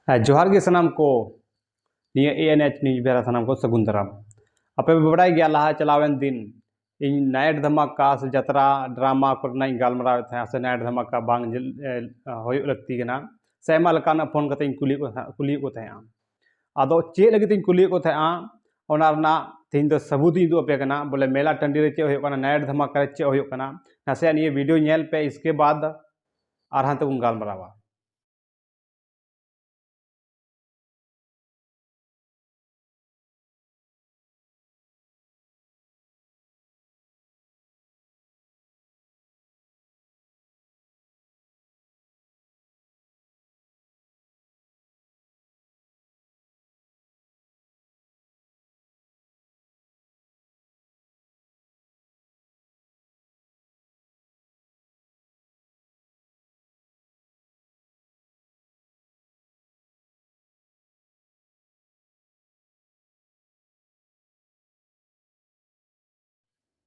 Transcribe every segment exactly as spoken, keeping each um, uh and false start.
ᱦᱮᱸ, ᱡᱚᱦᱟᱨ ᱜᱮ ᱥᱟᱱᱟᱢ ᱠᱚ᱾ ᱱᱤᱭᱟᱹ ᱮ ᱮᱱ ᱮᱭᱤᱪ ᱱᱤᱭᱩᱡᱽ ᱵᱮᱲᱟ ᱥᱟᱱᱟᱢ ᱠᱚ ᱥᱟᱹᱜᱩᱱ ᱫᱟᱨᱟᱢ᱾ ᱟᱯᱮ ᱯᱮ ᱵᱟᱲᱟᱭ ᱜᱮᱭᱟ, ᱞᱟᱦᱟ ᱪᱟᱞᱟᱣᱮᱱ ᱫᱤᱱ ᱤᱧ ᱱᱟᱭᱤᱴ ᱫᱷᱟᱢᱟᱠᱟ ᱥᱮ ᱡᱟᱛᱨᱟ ᱰᱨᱟᱢᱟ ᱠᱚᱨᱮᱱᱟᱜ ᱤᱧ ᱜᱟᱞᱢᱟᱨᱟᱣᱮᱫ ᱛᱟᱦᱮᱸᱫ, ᱥᱮ ᱱᱟᱭᱤᱴ ᱫᱷᱟᱢᱟᱠᱟ ᱵᱟᱝ ᱡᱮ-, ᱮ, ᱦᱩᱭᱩᱜ ᱞᱟᱹᱠᱛᱤ ᱠᱟᱱᱟ, ᱥᱮ ᱟᱭᱢᱟ ᱞᱮᱠᱟᱱᱟᱜ ᱯᱷᱳᱱ ᱠᱟᱛᱮ ᱤᱧ ᱠᱩᱞᱤᱭᱮᱫ ᱠᱚ ᱛᱟᱦᱮᱸᱫ, ᱠᱩᱞᱤᱭᱮᱫ ᱠᱚ ᱛᱟᱦᱮᱸᱫᱼᱟ᱾ ᱟᱫᱚ ᱪᱮᱫ ᱞᱟᱹᱜᱤᱫ ᱤᱧ ᱠᱩᱞᱤᱭᱮᱫ ᱠᱚ ᱛᱟᱦᱮᱸᱫᱼᱟ, ᱚᱱᱟ ᱨᱮᱱᱟᱜ ᱛᱮᱦᱮᱧ ᱫᱚ ᱥᱟᱹᱵᱩᱫ ᱤᱧ ᱩᱫᱩᱜ ᱟᱯᱮ ᱠᱟᱱᱟ, ᱵᱚᱞᱮ ᱢᱮᱞᱟ ᱴᱟᱺᱰᱤ ᱨᱮ ᱪᱮᱫ ᱦᱩᱭᱩᱜ ᱠᱟᱱᱟ, ᱱᱟᱭᱤᱴ ᱫᱷᱟᱢᱟᱠᱟ ᱨᱮ ᱪᱮᱫ ᱦᱩᱭᱩᱜ ᱠᱟᱱᱟ᱾ ᱱᱟᱥᱮᱭᱟᱜ ᱱᱤᱭᱟᱹ ᱵᱷᱤᱰᱤᱭᱳ ᱧᱮᱞ ᱯᱮ, ᱤᱥᱠᱮ ᱵᱟᱫ ᱟᱨ ᱦᱟᱱᱛᱮ ᱵᱚᱱ ᱜᱟᱞᱢᱟᱨᱟᱣᱟ᱾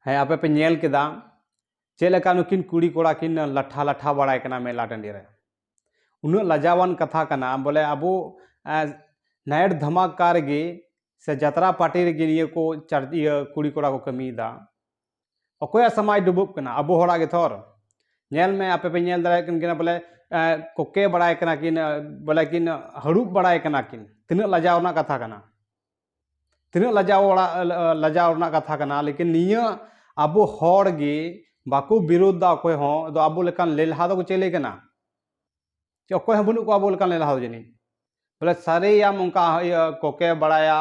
ᱦᱮᱸ, ᱟᱯᱮ ᱯᱮ ᱧᱮᱞ ᱠᱮᱫᱟ ᱪᱮᱫ ᱞᱮᱠᱟ ᱱᱩᱠᱤᱱ ᱠᱩᱲᱤ ᱠᱚᱲᱟ ᱠᱤᱱ ᱞᱟᱴᱷᱟ ᱞᱟᱴᱷᱟ ᱵᱟᱲᱟᱭ ᱠᱟᱱᱟ ᱢᱮᱞᱟ ᱴᱟᱺᱰᱤ ᱨᱮ᱾ ᱩᱱᱟᱹᱜ ᱞᱟᱡᱟᱣᱟᱱ ᱠᱟᱛᱷᱟ ᱠᱟᱱᱟ, ᱵᱚᱞᱮ ᱟᱵᱚ, ᱮ, ᱱᱟᱭᱤᱴ ᱫᱷᱟᱢᱟᱠᱟ ᱨᱮᱜᱮ ᱥᱮ ᱡᱟᱛᱨᱟ ᱯᱟᱨᱴᱤ ᱨᱮᱜᱮ ᱱᱤᱭᱟᱹ ᱠᱚ ᱪᱟᱨ-, ᱤᱭᱟᱹ ᱠᱩᱲᱤ ᱠᱚᱲᱟ ᱠᱚ ᱠᱟᱹᱢᱤᱭᱮᱫᱟ᱾ ᱚᱠᱚᱭᱟᱜ ᱥᱚᱢᱟᱡᱽ ᱰᱩᱵᱩᱜ ᱠᱟᱱᱟ? ᱟᱵᱚ ᱦᱚᱲᱟᱜ ᱜᱮ ᱛᱷᱚᱨ᱾ ᱧᱮᱞ ᱢᱮ, ᱟᱯᱮ ᱯᱮ ᱧᱮᱞ ᱫᱟᱲᱮᱭᱟᱜ ᱠᱟᱱ ᱜᱮᱭᱟ ᱵᱚᱞᱮ, ᱮ, ᱠᱚᱠᱮ ᱵᱟᱲᱟᱭ ᱠᱟᱱᱟ ᱠᱤᱱ, ᱮ, ᱵᱚᱞᱮ ᱠᱤᱱ ᱦᱟᱹᱲᱩᱵ ᱵᱟᱲᱟᱭ ᱠᱟᱱᱟ ᱠᱤᱱ᱾ ᱛᱤᱱᱟᱹᱜ ᱞᱟᱡᱟᱣ ᱨᱮᱱᱟᱜ ᱠᱟᱛᱷᱟ ᱠᱟᱱᱟ, ᱛᱤᱱᱟᱹᱜ ᱞᱟᱡᱟᱣ ᱚᱲᱟᱜ, ᱞᱟᱡᱟᱣ ᱨᱮᱱᱟᱜ ᱠᱟᱛᱷᱟ ᱠᱟᱱᱟ᱾ ᱞᱮᱠᱤᱱ ᱱᱤᱭᱟᱹ ᱟᱵᱚ ᱦᱚᱲ ᱜᱮ ᱵᱟᱠᱚ ᱵᱤᱨᱳᱫᱷ ᱫᱟ ᱚᱠᱚᱭ ᱦᱚᱸ᱾ ᱟᱫᱚ ᱟᱵᱚ ᱞᱮᱠᱟᱱ ᱞᱮᱞᱦᱟ ᱫᱚᱠᱚ ᱪᱮᱞᱮ ᱠᱟᱱᱟ? ᱪᱮ ᱚᱠᱚᱭ ᱦᱚᱸ ᱵᱟᱹᱱᱩᱜ ᱠᱚᱣᱟ ᱟᱵᱚ ᱞᱮᱠᱟᱱ ᱞᱮᱞᱦᱟ ᱫᱚ ᱡᱟᱹᱱᱤᱡ᱾ ᱵᱚᱞᱮ ᱥᱟᱹᱨᱤᱭᱟᱢ ᱚᱱᱠᱟ ᱤᱭᱟᱹ ᱠᱚᱠᱮ ᱵᱟᱲᱟᱭᱟ,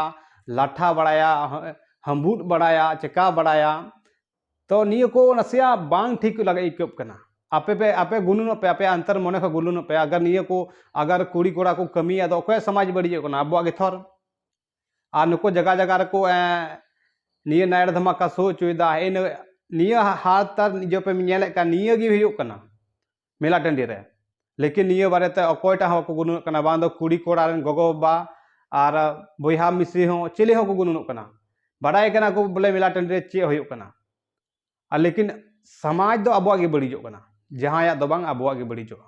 ᱞᱟᱴᱷᱟ ᱵᱟᱲᱟᱭᱟ, ᱦᱟᱹᱢᱵᱩᱫ ᱵᱟᱲᱟᱭᱟ, ᱪᱮᱠᱟ ᱵᱟᱲᱟᱭᱟ᱾ ᱛᱚ ᱱᱤᱭᱟᱹ ᱠᱚ ᱱᱟᱥᱮᱭᱟᱜ ᱵᱟᱝ ᱴᱷᱤᱠ ᱞᱟᱜᱟ ᱟᱹᱭᱠᱟᱹᱜ ᱠᱟᱱᱟ᱾ ᱟᱯᱮ ᱯᱮ, ᱟᱯᱮ ᱜᱩᱱᱟᱹᱱᱚᱜ ᱯᱮ, ᱟᱯᱮ ᱟᱱᱛᱟᱨ ᱢᱚᱱᱮ ᱠᱷᱚᱱ ᱜᱩᱱᱟᱹᱱᱚᱜ ᱯᱮ᱾ ᱟᱜᱟᱨ ᱱᱤᱭᱟᱹ ᱠᱚ, ᱟᱜᱟᱨ ᱠᱩᱲᱤ ᱠᱚᱲᱟ ᱠᱚ ᱠᱟᱹᱢᱤᱭᱟ, ᱟᱫᱚ ᱚᱠᱚᱭᱟᱜ ᱥᱚᱢᱟᱡᱽ ᱵᱟᱹᱲᱤᱡᱚᱜ ᱠᱟᱱᱟ? ᱟᱵᱚᱣᱟᱜ ᱜᱮ ᱛᱷᱚᱨ᱾ ᱟᱨ ᱱᱩᱠᱩ ᱡᱟᱭᱜᱟ ᱡᱟᱭᱜᱟ ᱨᱮᱠᱚ, ᱮᱸ, ᱱᱤᱭᱟᱹ ᱱᱟᱭᱤᱴ ᱫᱷᱟᱢᱟᱠᱟ ᱥᱳ ᱦᱚᱪᱚᱭᱮᱫᱟ, ᱦᱮᱸ, ᱤᱱᱟᱹ, ᱱᱤᱭᱟᱹ ᱦᱟᱛ ᱟᱨ ᱡᱮ ᱯᱮ ᱧᱮᱞᱮᱫ ᱠᱟᱱ, ᱱᱤᱭᱟᱹ ᱜᱮ ᱦᱩᱭᱩᱜ ᱠᱟᱱᱟ ᱢᱮᱞᱟ ᱴᱟᱺᱰᱤ ᱨᱮ᱾ ᱞᱮᱠᱤᱱ ᱱᱤᱭᱟᱹ ᱵᱟᱨᱮᱛᱮ ᱚᱠᱚᱭᱴᱟᱜ ᱦᱚᱸ ᱵᱟᱠᱚ ᱜᱩᱱᱟᱹᱱᱚᱜ ᱠᱟᱱᱟ, ᱵᱟᱝ ᱫᱚ ᱠᱩᱲᱤ ᱠᱚᱲᱟ ᱨᱮᱱ ᱜᱚᱜᱚ ᱵᱟᱵᱟ ᱟᱨ ᱵᱚᱭᱦᱟ ᱢᱤᱥᱤ ᱦᱚᱸ ᱪᱤᱞᱤ ᱦᱚᱸ ᱵᱟᱠᱚ ᱜᱩᱱᱟᱹᱱᱚᱜ ᱠᱟᱱᱟ᱾ ᱵᱟᱰᱟᱭ ᱠᱟᱱᱟ ᱠᱚ ᱵᱚᱞᱮ ᱢᱮᱞᱟ ᱴᱟᱺᱰᱤ ᱨᱮ ᱪᱮᱫ ᱦᱩᱭᱩᱜ ᱠᱟᱱᱟ᱾ ᱟᱨ ᱞᱮᱠᱤᱱ ᱥᱚᱢᱟᱡᱽ ᱫᱚ ᱟᱵᱚᱣᱟᱜ ᱜᱮ ᱵᱟᱹᱲᱤᱡᱚᱜ ᱠᱟᱱᱟ, ᱡᱟᱦᱟᱸᱭᱟᱜ ᱫᱚ ᱵᱟᱝ, ᱟᱵᱚᱣᱟᱜ ᱜᱮ ᱵᱟᱹᱲᱤᱡᱚᱜᱼᱟ᱾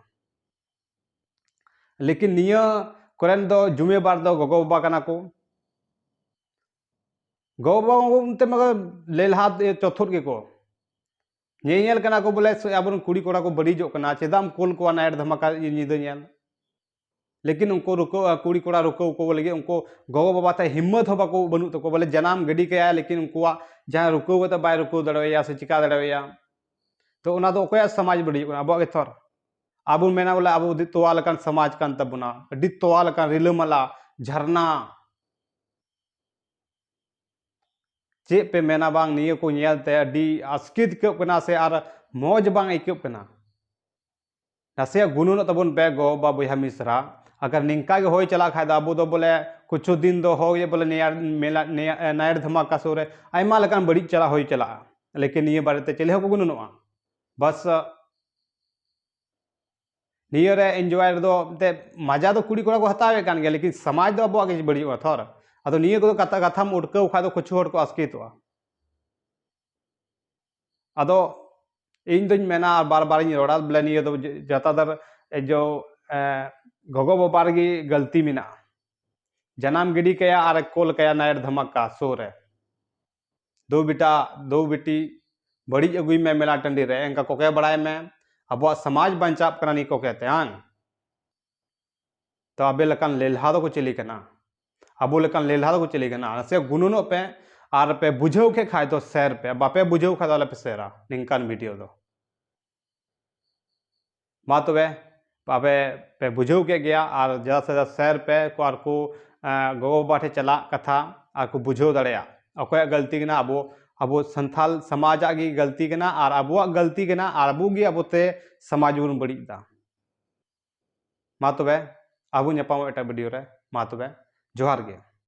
ᱞᱮᱠᱤᱱ ᱱᱤᱭᱟᱹ ᱠᱚᱨᱮᱱ ᱫᱚ ᱡᱩᱢᱮᱵᱟᱨ ᱫᱚ ᱜᱚᱜᱚ ᱵᱟᱵᱟ ᱠᱟᱱᱟ ᱠᱚ᱾ ᱜᱚᱜᱚ ᱵᱟᱵᱟ ᱚᱱᱛᱮ ᱢᱟ ᱞᱮᱞᱦᱟ ᱪᱚᱛᱷᱩᱨ ᱜᱮᱠᱚ ᱧᱮᱧᱮᱞ ᱠᱟᱱᱟ ᱠᱚ, ᱵᱚᱞᱮ ᱥᱮ ᱟᱵᱚᱨᱮᱱ ᱠᱩᱲᱤ ᱠᱚᱲᱟ ᱠᱚ ᱵᱟᱹᱲᱤᱡᱚᱜ ᱠᱟᱱᱟ, ᱪᱮᱫᱟᱜ ᱮᱢ ᱠᱩᱞ ᱠᱚᱣᱟ ᱱᱟᱭᱤᱴ ᱫᱷᱟᱢᱟᱠᱟ ᱧᱤᱫᱟᱹ ᱧᱮᱞ? ᱞᱮᱠᱤᱱ ᱩᱱᱠᱩ ᱨᱩᱠᱟᱹᱣ, ᱠᱩᱲᱤ ᱠᱚᱲᱟ ᱨᱩᱠᱟᱹᱣ ᱠᱚ ᱞᱟᱹᱜᱤᱫ ᱩᱱᱠᱩ ᱜᱚᱜᱚ ᱵᱟᱵᱟ ᱴᱷᱮᱱ ᱦᱤᱢᱢᱚᱛ ᱦᱚᱸ ᱵᱟᱠᱚ, ᱵᱟᱹᱱᱩᱜ ᱛᱟᱠᱚᱣᱟ, ᱵᱚᱞᱮ ᱡᱟᱱᱟᱢ ᱜᱤᱰᱤ ᱠᱟᱭᱟ, ᱞᱮᱠᱤᱱ ᱩᱱᱠᱩᱣᱟᱜ ᱡᱟᱦᱟᱸ ᱨᱩᱠᱟᱹᱣ ᱠᱟᱛᱮ ᱵᱟᱭ ᱨᱩᱠᱟᱹᱣ ᱫᱟᱲᱮᱣᱟᱭᱟ ᱥᱮ ᱪᱤᱠᱟ ᱫᱟᱲᱮᱣᱟᱭᱟ᱾ ᱛᱚ ᱚᱱᱟ ᱫᱚ ᱚᱠᱚᱭᱟᱜ ᱥᱚᱢᱟᱡᱽ ᱵᱟᱹᱲᱤᱡᱚᱜ ᱠᱟᱱᱟ? ᱟᱵᱚᱣᱟᱜ ᱜᱮ ᱛᱷᱚᱨ᱾ ᱟᱵᱚ ᱢᱮᱱᱟ ᱵᱚᱞᱮ ᱟᱵᱚ ᱟᱹᱰᱤ ᱛᱚᱣᱟ ᱞᱮᱠᱟᱱ ᱥᱚᱢᱟᱡᱽ ᱠᱟᱱ ᱛᱟᱵᱚᱱᱟ, ᱟᱹᱰᱤ ᱛᱚᱣᱟ ᱞᱮᱠᱟᱱ ᱨᱤᱞᱟᱹᱢᱟᱞᱟ ᱡᱷᱟᱨᱱᱟ᱾ ᱪᱮᱫ ᱯᱮ ᱢᱮᱱᱟ ᱵᱟᱝ, ᱱᱤᱭᱟᱹ ᱠᱚ ᱧᱮᱞ ᱛᱮ ᱟᱹᱰᱤ ᱟᱥᱠᱮᱛ ᱟᱹᱭᱠᱟᱹᱜ ᱠᱟᱱᱟ ᱥᱮ ᱟᱨ ᱢᱚᱡᱽ ᱵᱟᱝ ᱟᱹᱭᱠᱟᱹᱜ ᱠᱟᱱᱟ᱾ ᱱᱟᱥᱮᱭᱟᱜ ᱜᱩᱱᱟᱹᱱᱚᱜ ᱛᱟᱵᱚᱱ ᱯᱮ ᱜᱚ ᱵᱟᱵᱟ ᱵᱚᱭᱦᱟ ᱢᱤᱥᱨᱟ᱾ ᱟᱜᱟᱨ ᱱᱤᱝᱠᱟ ᱜᱮ ᱦᱩᱭ ᱪᱟᱞᱟᱜ ᱠᱷᱟᱡ ᱫᱚ ᱟᱵᱚ ᱫᱚ ᱵᱚᱞᱮ ᱠᱩᱪᱷᱩ ᱫᱤᱱ ᱫᱚ ᱦᱚ ᱜᱮ ᱵᱚᱞᱮ ᱱᱤᱭᱟᱨ ᱢᱮᱞᱟ, ᱱᱤᱭᱟ-, ᱮ, ᱱᱟᱭᱤᱴ ᱫᱷᱟᱢᱟᱠᱟ ᱥᱩᱨ ᱨᱮ ᱟᱭᱢᱟ ᱞᱮᱠᱟᱱ ᱵᱟᱹᱲᱤᱡ ᱪᱟᱞᱟᱜ ᱦᱩᱭ ᱪᱟᱞᱟᱜᱼᱟ᱾ ᱞᱮᱠᱤᱱ ᱱᱤᱭᱟᱹ ᱵᱟᱨᱮ ᱛᱮ ᱪᱮᱞᱮ ᱦᱚᱸ ᱠᱚ ᱜᱩᱱᱟᱹᱱᱚᱜᱼᱟ᱾ ᱵᱟᱥ, ᱱᱤᱭᱟᱹ ᱨᱮ ᱮᱱᱡᱚᱭ ᱨᱮᱫᱚ ᱮᱱᱛᱮᱫ ᱢᱟᱡᱟ ᱫᱚ ᱠᱩᱲᱤ ᱠᱚᱲᱟ ᱠᱚ ᱦᱟᱛᱟᱣᱮᱫ ᱠᱟᱱ ᱜᱮᱭᱟ, ᱞᱮᱠᱤᱱ ᱥᱚᱢᱟᱡᱽ ᱫᱚ ᱟᱵᱚᱣᱟᱜ ᱜᱮ ᱵᱟᱹᱲᱤᱡᱚᱜᱼᱟ ᱛᱷᱚᱨ᱾ ᱟᱫᱚ ᱱᱤᱭᱟᱹ ᱠᱚᱫᱚ ᱠᱟᱛᱷᱟ, ᱠᱟᱛᱷᱟᱢ ᱩᱴᱠᱟᱹᱣ ᱠᱷᱟᱡ ᱫᱚ ᱠᱩᱪᱷᱩ ᱦᱚᱲ ᱠᱚ ᱟᱥᱠᱮᱛᱚᱜᱼᱟ᱾ ᱟᱫᱚ ᱤᱧ ᱫᱚᱧ ᱢᱮᱱᱟ, ᱟᱨ ᱵᱟᱨ ᱵᱟᱨᱤᱧ ᱨᱚᱲᱟ, ᱵᱚᱞᱮ ᱱᱤᱭᱟᱹ ᱫᱚ ᱡᱟᱛᱟᱫᱟᱨ ᱡᱚ, ᱮ, ᱜᱚᱜᱚ ᱵᱟᱵᱟ ᱨᱮᱜᱮ ᱜᱟᱹᱞᱛᱤ ᱢᱮᱱᱟᱜᱼᱟ᱾ ᱡᱟᱱᱟᱢ ᱜᱤᱰᱤ ᱠᱟᱭᱟ ᱟᱨ ᱠᱳᱞ ᱠᱟᱭᱟ ᱱᱟᱭᱤᱴ ᱫᱷᱟᱢᱟᱠᱟ ᱥᱳ ᱨᱮ᱾ ᱫᱩ ᱵᱮᱴᱟ, ᱫᱩ ᱵᱤᱴᱤ, ᱵᱟᱹᱲᱤᱡ ᱟᱹᱜᱩᱭ ᱢᱮ ᱢᱮᱞᱟ ᱴᱟᱺᱰᱤ ᱨᱮ, ᱮᱱᱠᱟ ᱠᱚᱠᱮ ᱵᱟᱲᱟᱭ ᱢᱮ᱾ ᱟᱵᱚᱣᱟᱜ ᱥᱚᱢᱟᱡᱽ ᱵᱟᱧᱪᱟᱜ ᱠᱟᱱᱟ ᱱᱤᱭᱟᱹ ᱠᱚᱠᱮ ᱛᱮ, ᱦᱟᱝ? ᱛᱚ ᱟᱵᱮ ᱞᱮᱠᱟᱱ ᱞᱮᱞᱦᱟ ᱫᱚᱠᱚ ᱪᱤᱞᱤ ᱠᱟᱱᱟ? ᱟᱵᱚ ᱞᱮᱠᱟᱱ ᱞᱮᱞᱦᱟ ᱫᱚᱠᱚ ᱪᱤᱞᱤ ᱠᱟᱱᱟ? ᱱᱟᱥᱮ ᱜᱩᱱᱟᱹᱱᱚᱜ ᱯᱮ, ᱟᱨ ᱯᱮ ᱵᱩᱡᱷᱟᱹᱣ ᱠᱮᱫ ᱠᱷᱟᱡ ᱫᱚ ᱥᱮᱭᱟᱨ ᱯᱮ, ᱵᱟᱯᱮ ᱵᱩᱡᱷᱟᱹᱣ ᱠᱷᱟᱡ ᱫᱚ ᱟᱞᱚ ᱯᱮ ᱥᱮᱭᱟᱨᱟ ᱱᱤᱝᱠᱟᱱ ᱵᱷᱤᱰᱤᱭᱳ ᱫᱚ᱾ ᱢᱟ ᱛᱚᱵᱮ, ᱟᱯᱮ ᱯᱮ ᱵᱩᱡᱷᱟᱹᱣ ᱠᱮᱫ ᱜᱮᱭᱟ, ᱟᱨ ᱡᱟᱫᱟ ᱥᱮ ᱡᱟᱫᱟ ᱥᱮᱭᱟᱨ ᱯᱮ ᱠᱚ, ᱟᱨ ᱠᱚ, ᱮᱸ, ᱜᱚᱜᱚ ᱵᱟᱵᱟ ᱴᱷᱮᱱ ᱪᱟᱞᱟᱜ ᱠᱟᱛᱷᱟ ᱟᱨ ᱠᱚ ᱵᱩᱡᱷᱟᱹᱣ ᱫᱟᱲᱮᱭᱟᱜ ᱚᱠᱚᱭᱟᱜ ᱜᱟᱹᱞᱛᱤ ᱠᱟᱱᱟ᱾ ᱟᱵᱚ, ᱟᱵᱚ ᱥᱟᱱᱛᱟᱞ ᱥᱚᱢᱟᱡᱟᱜ ᱜᱮ ᱜᱟᱹᱞᱛᱤ ᱠᱟᱱᱟ, ᱟᱨ ᱟᱵᱚᱣᱟᱜ ᱜᱟᱹᱞᱛᱤ ᱠᱟᱱᱟ, ᱟᱨ ᱟᱵᱚ ᱜᱮ ᱟᱵᱚᱛᱮ ᱥᱚᱢᱟᱡᱽ ᱵᱚᱱ ᱵᱟᱹᱲᱤᱡ ᱮᱫᱟ᱾ ᱢᱟ ᱛᱚᱵᱮ, ᱟᱵᱚ ᱧᱟᱯᱟᱢᱚᱜ ᱮᱴᱟᱜ ᱵᱷᱤᱰᱤᱭᱳ ᱨᱮ᱾ ᱢᱟ ᱛᱚᱵᱮ, ᱡᱚᱦᱟᱨ ᱜᱮ᱾